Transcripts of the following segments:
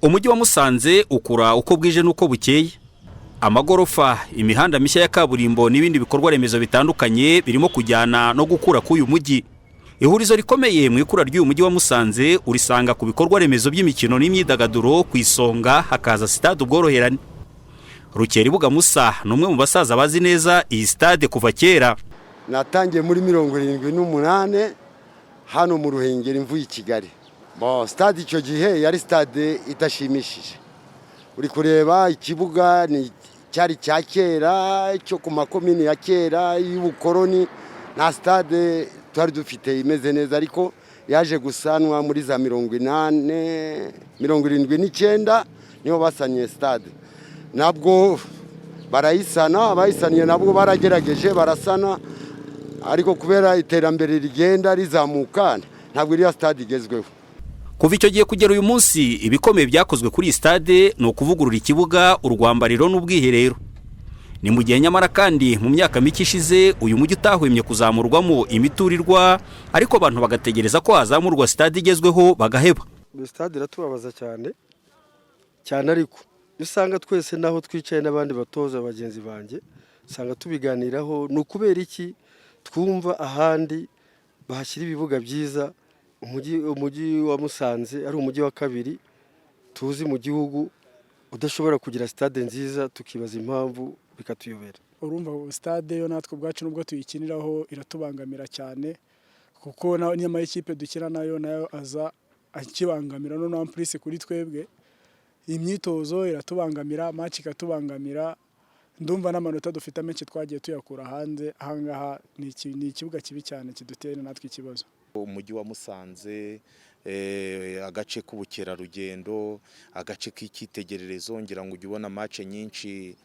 Umujyi wa Musanze ukura uko bwije n'uko bukeye. Amagorofa, imihanda mishya ya kaburimbo n'ibindi bikorwa remezo bitandukanye birimo kujyana no gukura k'uyu mujyi. Ihurizo rikomeye mu ikura ry'uyu mujyi wa Musanze urisanga ku bikorwa remezo by'imikino n'imyidagaduro, ku isonga hakaza Sitade Ubworoherane. Rukeribuga Musa ni umwe mu basaza bazi neza iyi sitade kuva kera. Natangiye muri 78 hano mu Ruhengeri, mvuye i Kigali. Bo stade icyo gihe yari stade idashimishije. Uri kureba ikibuga ni cyari cya kera, cyo ku makomini ya kera y'ubukoroni. Nta stade twari dufite imeze neza, ariko yaje gusanwa muri za 80, 79 niho basanye stade. Nabwo barayisana, abayisaniye nabwo baragerageje barasana, ariko kubera iterambere rigenda rizamuka, ntabwo iriya stade igezweho. Kuva icyo gihe kugera uyu munsi, ibikomeye byakozwe kuri iyi stade ni ukuvugurura ikibuga, urwambariro n'ubwiherero. Ni mu gihe nyamara kandi mu myaka mike ishize uyu mujyi utahwemye kuzamurwamo imiturirwa, ariko abantu bagategereza ko hazamurwa stade igezweho bagaheba. Stade iratubabaza cyane cyane, ariko iyo usanga twese n'aho twicaye n'abandi batoza bagenzi banjye, usanga tubiganiraho: ni ukubera iki twumva ahandi bahashyira ibibuga byiza, umujyi wa Musanze ari umujyi wa kabiri tuzi mu gihugu udashobora kugira stade nziza? Tukibaza impamvu, bikatuyobera. Urumva, stade yo natwe ubwacu nubwo tuyikiniraho iratubangamira cyane, kuko n'amakipe dukina nayo aza akibangamira. Noneho en plus kuri twebwe imyitozo iratubangamira, match ikatubangamira. Ndumva n'amanota dufite amenshi twagiye tuyakura hanze. Ahangaha ni ikibuga kibi cyane kidutera natwe ikibazo. Umujyi wa Musanze, agace k'ubukerarugendo, agace k'icyitegererezo, ngira ngo ujye ubona match nyinshi,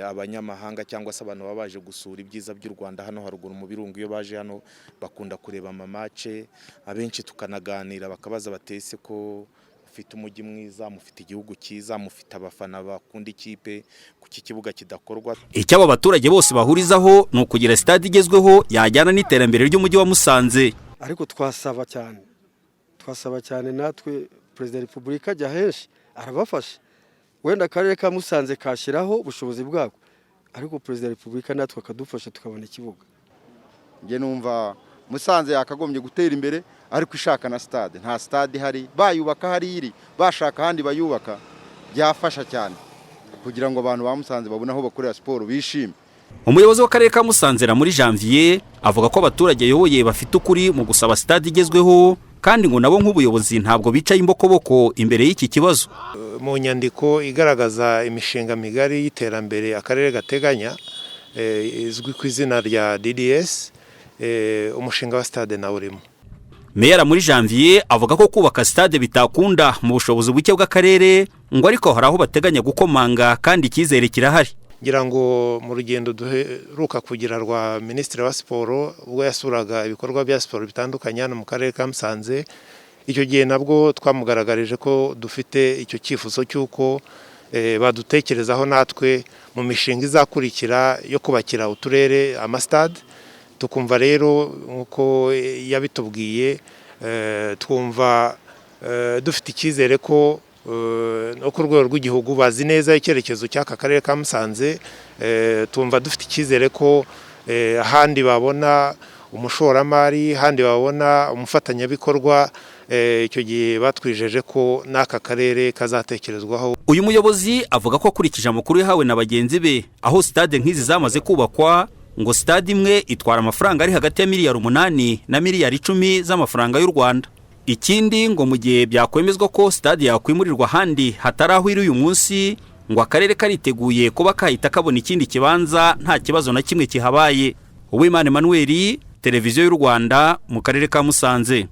abanyamahanga cyangwa se abantu baba baje gusura ibyiza by'u Rwanda hano haruguru mu birunga, iyo baje hano bakunda kureba ama match. Abenshi tukanaganira, bakabaza batese ko mufite umujyi mwiza, mufite igihugu cyiza, mufite abafana bakunda ikipe, kuki kibuga kidakorwa? Icyo aba baturage bose bahurizaho ni ukugira sitade igezweho yajyana n'iterambere ry'umujyi wa Musanze. Ariko twasaba cyane, twasaba cyane natwe Perezida wa Repubulika ajya henshi arabafasha. Wenda akarere ka Musanze kashyiraho ubushobozi bwako, ariko Perezida wa Repubulika natwe akadufasha tukabona ikibuga. Njye numva Musanze yakagombye gutera imbere, ariko ishaka na stade. Nta stade ihari. Bayubaka hari iri, bashaka ahandi bayubaka, byafasha cyane kugira ngo abantu ba Musanze babone aho bakorera siporo bishime. Umuyobozi w'akarere ka Musanze muri Janvier avuga ko abaturage ayoboye bafite ukuri mu gusaba sitade igezweho, kandi ngo nabo nk'ubuyobozi ntabwo bicaye imbokoboko imbere y'iki kibazo. Mu nyandiko igaragaza imishinga migari y'iterambere akarere gateganya, izwi ku izina rya DDS, umushinga wa stade nawe urimo. Meya muri Janvier avuga ko kubaka sitade bitakunda mu bushobozi buke bw'akarere, ngo ariko hari aho bateganya gukomanga kandi icyizere kirahari. Ngira ngo mu rugendo duheruka kugira rwa Minisitiri wa Siporo, ubwo yasuraga ibikorwa bya siporo bitandukanye hano mu karere ka Musanze, icyo gihe nabwo twamugaragarije ko dufite icyo cyifuzo cy'uko badutekerezaho natwe mu mishinga izakurikira yo kubakira uturere amasitade. Tukumva rero nk'uko yabitubwiye, twumva dufite icyizere ko no ku rwego rw'igihugu bazi neza icyerekezo cy'aka karere ka Musanze. Tumva dufite icyizere ko ahandi babona umushoramari, ahandi babona umufatanyabikorwa, icyo gihe batwijeje ko n'aka karere kazatekerezwaho. Uyu muyobozi avuga ko akurikije amakuru yahawe na bagenzi be aho sitade nk'izi zamaze kubakwa, ngo sitade imwe itwara amafaranga ari hagati ya miliyari 8 na miliyari 10 z'amafaranga y'u Rwanda. Ikindi, ngo mu gihe byakwemezwa ko sitade yakwimurirwa ahandi hatari aho iri uyu munsi, ngo akarere kariteguye kuba kahita kabona ikindi kibanza nta kibazo na kimwe kihabaye. Uwimana Emmanuel, Televiziyo y'u Rwanda, mu karere ka Musanze.